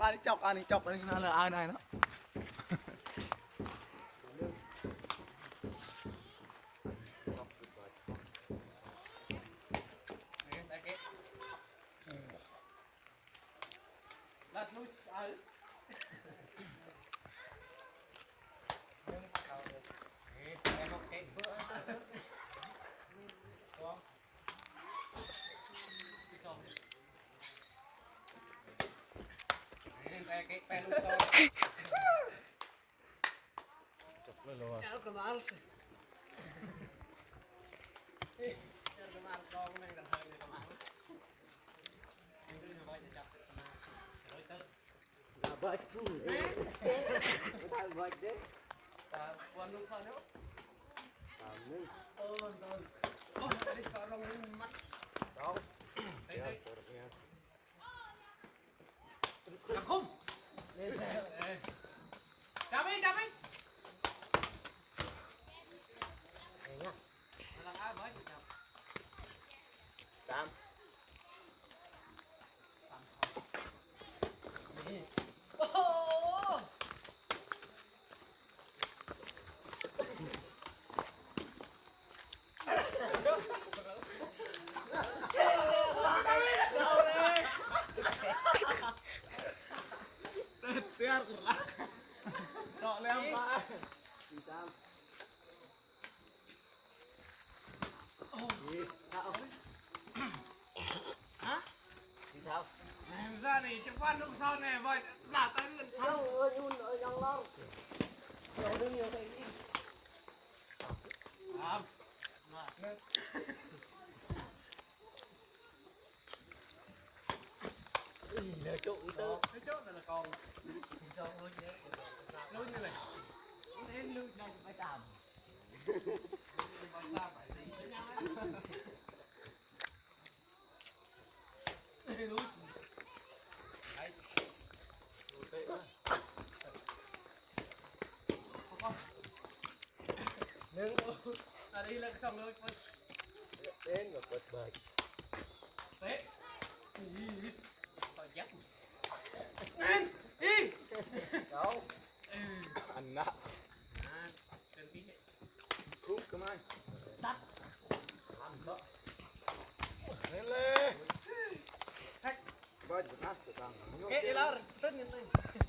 ອັນນີ້ຈອກ ອັນນີ້ຈອກ ອັນນີ້ນະ ເລີຍ ອາຍນາຍເນາະ. ໜຶ່ງ ອັນນີ້ແລ້ວກໍສອງ ເລີຍ ເປັນ ເປັນ ເປີດເບີດ ເຕະ ອີ ເຂົາຈັບ ນັ້ນ ອີ ເອົາ ເອີ ອັນນະ ອ່າ ເປັນປີ ຄຸກກະມາ ຕັດ ທຳເນາະ ເຫັນເລີຍ ແທັກ Vai, basta, calma. Che è l'altro? Prendi, prendi.